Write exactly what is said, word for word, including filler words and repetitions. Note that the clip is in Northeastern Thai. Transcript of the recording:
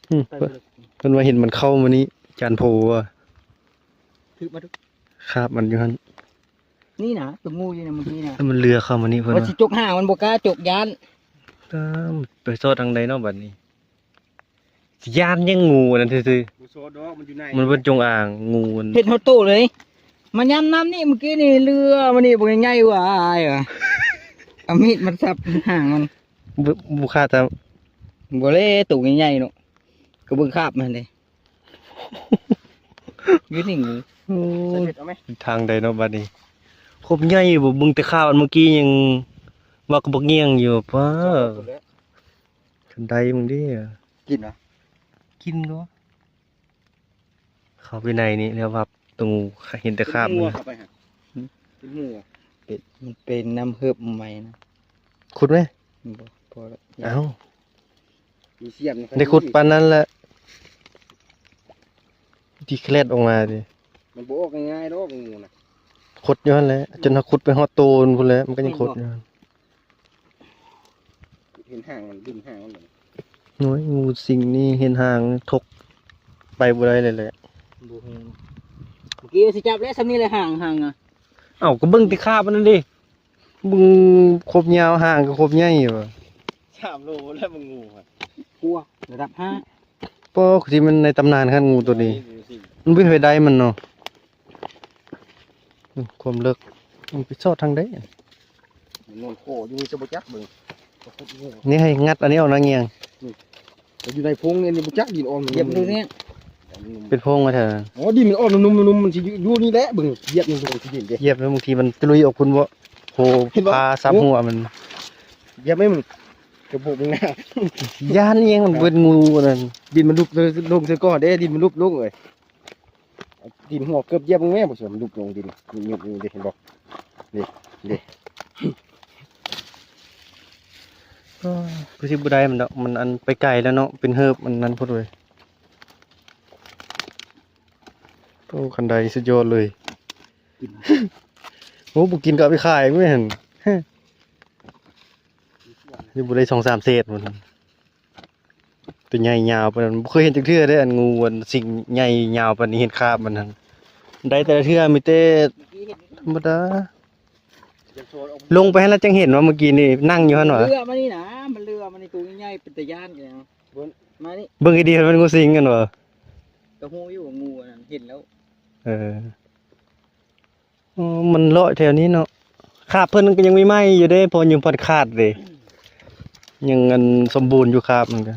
อืม ไปเลย เพิ่นว่าเห็นมันเข้ามานี่ จานโพว่า ถือมาดู คาบมันอยู่หั่น นี่นะ ตัวงูอยู่เนี่ยเมื่อกี้เนี่ย แล้วมันเลื้อยเข้ามานี่เพิ่น ว่า ว่า สิจกหางมันบ่กล้าจก ย้าน ตาม ไปซอดทางใดเนาะบัดนี้ สิย้านยัง งูอันนั้นซื่อๆ บ่ซอดดอก มันอยู่ใน มันเป็นจงอาง งูมัน เห็นฮอดโตเลย มันย้ำน้ำนี่เมื่อกี้นี่ เลื้อยมานี่ บ่ใหญ่ๆ ว่าอ้ายว่ะ เอามีดมาสับหางมัน บ่ บ่ขาดตาม บ่เลย ตัวใหญ่ๆ เนาะ ก็เบิ่งคาบมันเด้ อยู่นี่ งู โอ้ ใส่เบ็ดเอาไหม ทางใดเนาะบัดนี้ ครบใหญ่บ่ เบิ่งแต่คาบอันเมื่อกี้ยังว่าก็บักเงี้ยงอยู่ ป้า เอาตัวแล้ว คันใดมึงเด้ กินเหรอ กินก็ เข้าไปในนี่แล้วว่าตัวงู เห็นแต่คาบมัน เป็นหัวเข้าไปฮะ เป็นหัว เป็น มันเป็นน้ำเฮือบใหม่นะ ขุดไหม บ่ พอแล้ว เอ้า มีเสียมนะ ได้ขุดปานนั้นแหละ ที่แคลดออกมาดิ มันบ่ออกง่ายๆดอก งูนะ ขุดอยู่หั่นแหละ จนเฮาขุดไปฮอดโตนพุ้นแหละ มันก็ยังขุดอยู่หั่น เห็นหางมัน ดึงหางมันเลย โอ้ย งูสิงนี่เห็นหางถกไปบ่ได้เลยแหละ บ่ฮู้ เมื่อกี้สิจับแล้ว ส่ำนี้เลย หาง หางอะ เอ้า ก็เบิ่งแต่คาบมันนั่นดิ เบิ่งครบยาว หางก็ครบใหญ่ว่ะ สามโลแล้วมึง งูอะ กลัว ระดับห้า ปอ ที่มันในตำนานคัน งูตัวนี้ งูสิง มันบ่เคยได้มันเนาะ อืม ความเลิก มันไปซอดทางใด มันนอนโคอยู่นี่ จะบ่จักเบิ่ง ก็ขุดงู นี่ให้งัดอันนี้ออกนะเงียง แต่อยู่ในพงเนี่ย นี่บ่จัก ดินอ่อนมัน เหยียบดูเนี่ย เป็นพงมาแถวนั้น อ๋อ ดินมันอ่อนนุ่มๆ มันสิอยู่ อยู่นี่แหละ เบิ่ง เหยียบนี่ เบิ่งสิดินเด้ เหยียบแล้วบางทีมันตะลุยออกพุ้นบ่ โห เห็นบ่ พาซับหัวมัน เหยียบไหมมึง กระโปรงมึงหน้า ย้านเอียงมันเป็นงูนั่น ดินมันลุกลงซะก่อนเด้ ดินมันลุกลงเลย ดินหัวเกือบเหยียบมึงแม่ บ่สมลุกลงดิน นี่ นี่ นี่ เห็นบ่ นี่ นี่ ก็คือสิบ่ได้มันดอก มันอันไปไกลแล้วเนาะ เป็นเฮือบมันนั่นพุ้นเว้ย โอ้ คันใดสุดยอดเลย กิน โอ้ บ่กินก็เอาไปขายแม่น ยังบ่ได้สองสามเศษมัน ตัวใหญ่ยาวปานนั้น บ่เคยเห็นจักเทื่อเด้ อันงูอันสิงใหญ่ยาวปานนี้ เห็นคาบมันหั่น ได้แต่ละเทื่อมีแต่ธรรมดา ลงไปหั่นแล้วจังเห็นว่าเมื่อกี้นี่นั่งอยู่หั่นหวา เลื้อยมานี่นะ มันเลื้อยมานี่ ตัวใหญ่ๆ เป็นตาย้านแก มานี่ เบิ่งให้ดี มันงูสิงกันหวา ก็ฮู้อยู่ว่างูอันนั้น เห็นแล้ว เออ อ๋อ มันเลาะแถวนี้เนาะ คาบเพิ่นก็ยังใหม่ๆ อยู่เด้ พอยังพันขาดเด้ ยังอันสมบูรณ์อยู่คาบมันก็